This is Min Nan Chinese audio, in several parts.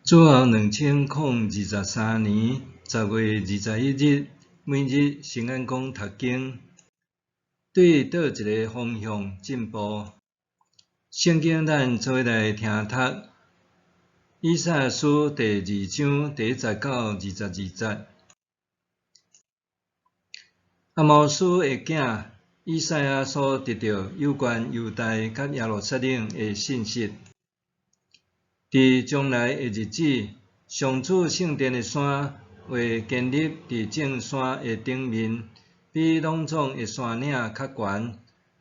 主後2023年10月21日，每日先按講讀經，對佗一个方向進步。聖經咱做伙來聽讀以賽亞書第二章第一節到22節。亞摩斯的囝以賽亞所得著有關猶大佮耶路撒冷的信息。佇將來的日子，上主聖殿的山會堅立佇眾山的頂面，比攏總的山嶺較懸，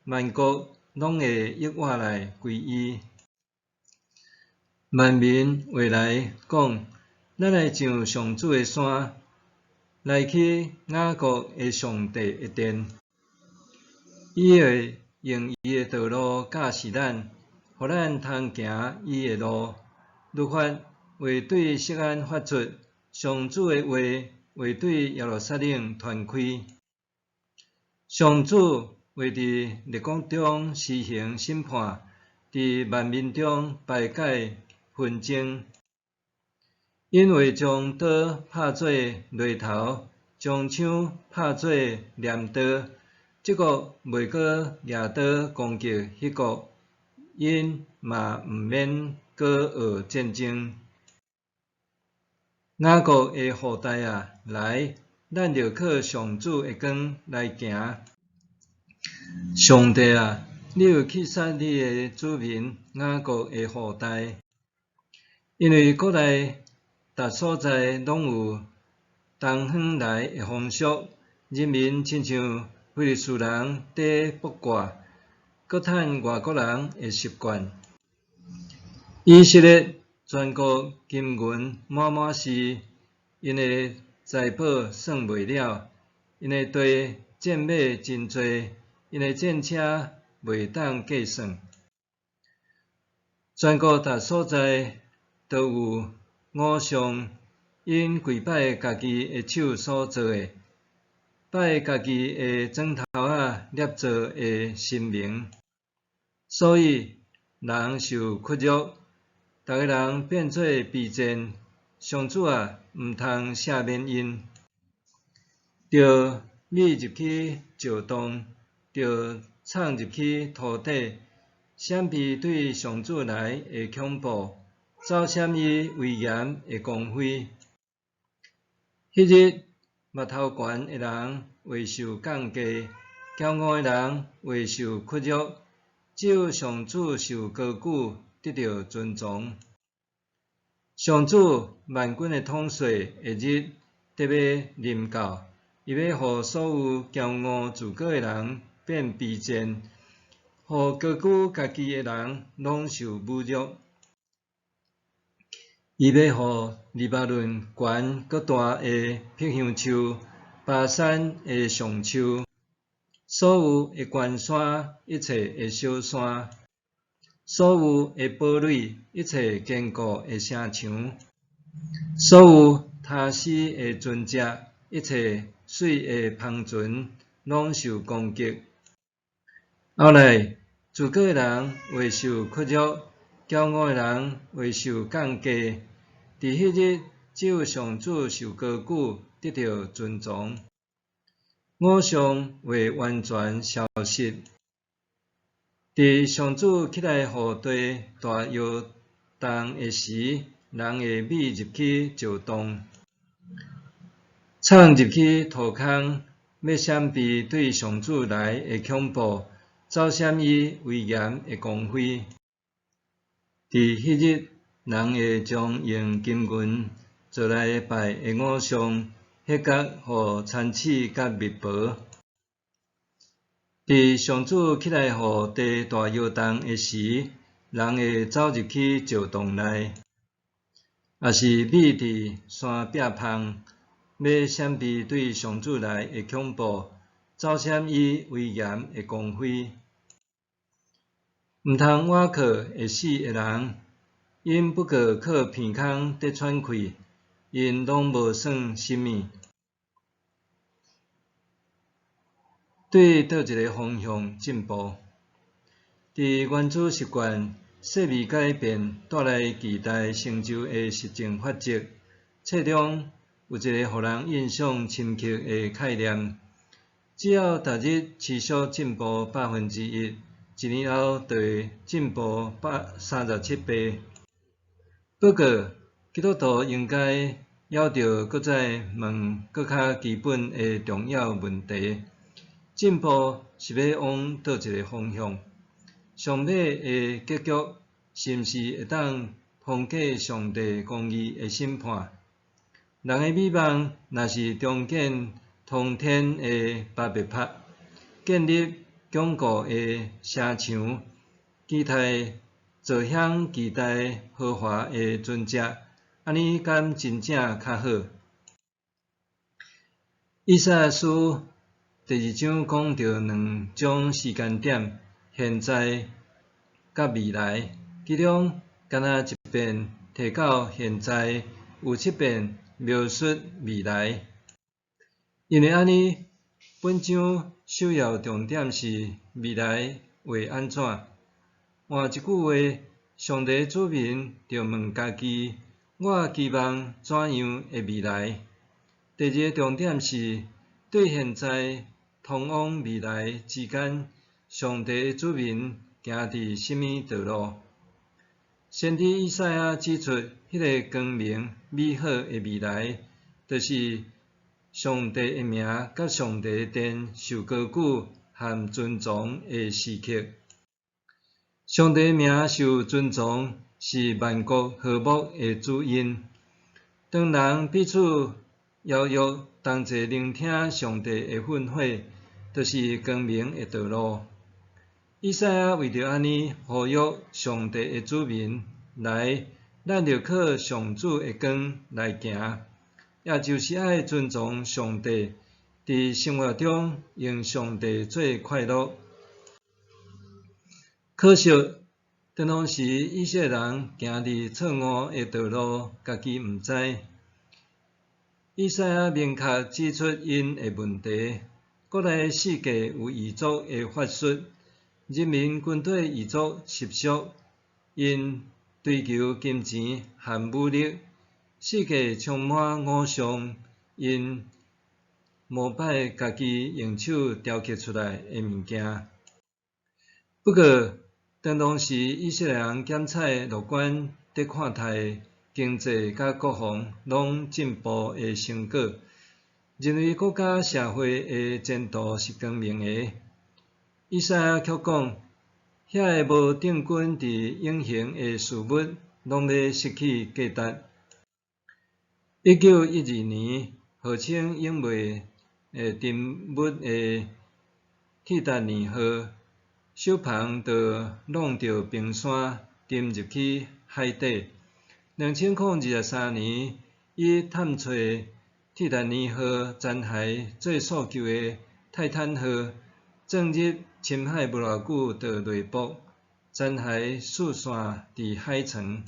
萬國攏會躍倚來歸伊。萬民會來講：咱來上上主的山，來去雅各的上帝的殿。伊會用伊的道路教示咱，予咱通行伊的路。律法會對錫安發出，上主的話會對耶路撒冷傳開。上主會佇列國中施行審判，佇萬民中排解紛爭。𪜶會將刀拍做犁頭，將槍拍做鐮刀。這國袂閣舉刀攻擊彼國，𪜶嘛毋免閣學戰爭。雅各的後代啊，來，咱著靠上主的光來行。上帝啊，你有去殺你的子民雅各的後代，因為國內逐所在攏有東方來的風俗，人民親像非利士人佇卜卦，閣趁外國人的習慣。以色列全國金銀滿滿是，𪜶的財寶算袂了，𪜶的地戰馬真濟，𪜶的戰車袂當計算。全國逐所在都有偶像，𪜶跪拜家己的手所做的，拜家己的指頭仔捏造的神明，所以人受屈辱，逐个人變做卑賤。上主啊，毋通赦免𪜶。著覕入去石洞，著藏入去塗底，閃避對上主來的恐怖，走閃伊威嚴的光輝。彼日，目頭懸的人會受降低，驕傲的人會受屈辱，只有上主受高舉，得著尊崇。上主萬軍的統帥的日得欲臨到，伊欲予所有驕傲自高的人變卑賤，予高舉家己的人攏受侮辱。伊欲予黎巴嫩懸閣大的柏香樹，巴珊的上樹，所有的懸山，一切的小山，所有的堡壘，一切堅固的城牆，所有他施的船隻，一切媠的帆船，攏受攻擊。後來，自高的人會受屈辱，驕傲的人會受降低。佇彼日，只有上主受高舉，得著尊崇。偶像會完全消失。佇上主起來予地大搖動的時，人會覕入去石洞，藏入去塗空，欲閃避對上主來的恐怖，走閃伊威嚴的光輝。佇彼日，人會將用金銀做來拜的偶像，獻給予蠶鼠佮蜜婆。佇上主起來予地大搖動的時，人會走入去石洞內，抑是覕佇山壁縫，欲閃避對上主來的恐怖，走閃伊威嚴的光輝。毋通倚靠會死的人，𪜶不過靠鼻孔佇喘氣，𪜶攏無算啥物。對佗一个方向進步。佇原子習慣細微改變帶來巨大成就的實證法則。冊中有一个予人印象深刻的概念：只要逐日持續進步1%，一年後就會進步37倍。不過，基督徒應該猶著閣再問閣較基本的重要問題：進步是欲往佗一个方向？上尾的結局是毋是會當通過上帝公義的審判？人的美夢若是重建通天的巴別塔，建立堅固的城牆，期待坐享巨大豪華的船隻，按呢敢真正較好？以賽亞書第二章講著兩種時間點：現在佮未來。其中，干焦一遍提到現在，有七遍描述未來。因為按呢，本章首要重點是未來會按怎？換一句話，上帝子民著問家己：我期望怎樣的未來？第二个重點是對現在通往未來之間，上帝的子民行佇啥物道路？先知以賽亞指出，彼个光明美好的未來，就是上帝的名佮上帝的殿受高舉和尊崇的時刻。上帝的名受尊崇，是萬國和睦的主因。當人彼此邀約同齊聆聽上帝的訓誨，就是光明的道路。以賽亞為著按呢呼籲上帝的子民來，咱著靠上主的光來行，也就是愛尊崇上帝，佇生活中用上帝做快樂。可惜，當當時以色列人行佇錯誤的道路，家己毋知。以賽亞明確指出𪜶的問題：國內四界有異族的法術，人民軍隊異族習俗，𪜶追求金錢和武力，世界充滿偶像，𪜶膜拜家己用手雕刻出來的物件。不過，當當時以色列人檢採樂觀佇看待經濟佮國防攏進步的成果，認為國家社會的前途是光明的。以賽亞卻講，遐个無定根佇永恆的事物，攏欲失去價值。1912年，號稱永袂沉沒的鐵達尼號，首帆就挵著冰山沉入去海底。2023年，以探揣鐵達尼號殘骸做訴求的泰坦號，撞入深海無偌久就落爆，殘骸四散佇海床。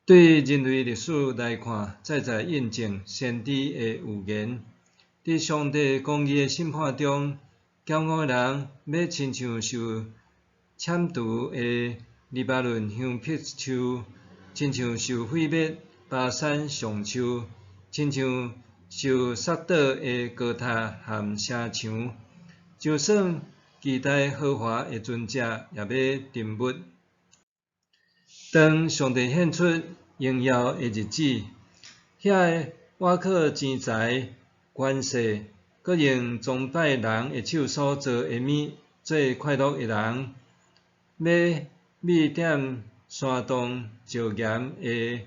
對人類歷史來看，再再印證先知的預言。佇上帝公義的審判中，驕傲的人欲親像受鏟除的黎巴嫩香柏樹，親像受毀滅巴珊橡樹，親像受殺倒的高塔和城牆。就算期待豪華的船隻，也欲沉沒。當上帝顯出榮耀的日子，遐个倚靠錢財、權勢，閣用崇拜人的手所做的物做快樂的人，欲覕踮山洞石岩的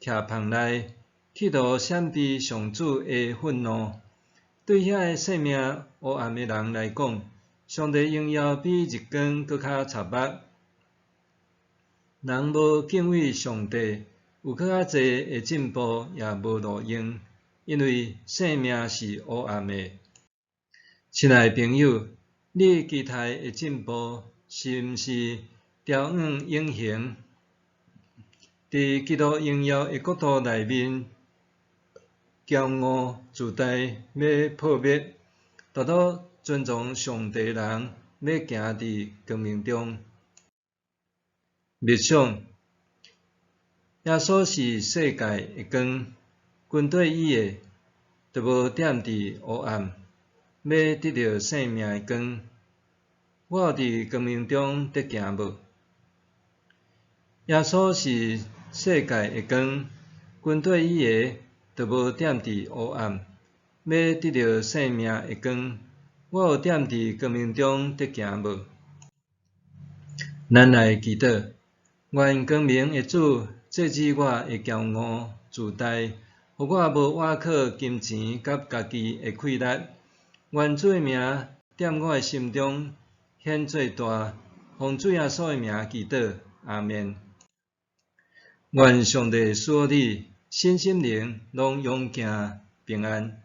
徛棚內，企圖閃避上主的憤怒。對遐个生命烏暗的人來講，上帝榮耀比日光閣較插目。人無敬畏上帝，有閣較濟的進步也無路用，因為生命是烏暗的。親愛的朋友，你期待的進步是毋是朝往永恆？佇基督榮耀的國度內面，驕傲自大欲破滅，獨獨尊崇上帝的人欲行佇光明中。默想，耶穌是世界的光，跟綴伊的，就無踮佇黑暗，欲得著生命的光。我有佇光明中佇行無？耶穌是世界的光，跟綴伊的，就無踮佇黑暗，欲得著生命的光。我有踮佇光明中佇行無？咱來祈禱，願光明的主制止我的驕傲自大，予我無倚靠金錢佮家己的氣力。願主的名踮我的心中顯做大，奉主耶穌的名祈禱，阿們。願上帝賜予你身心靈攏勇健平安。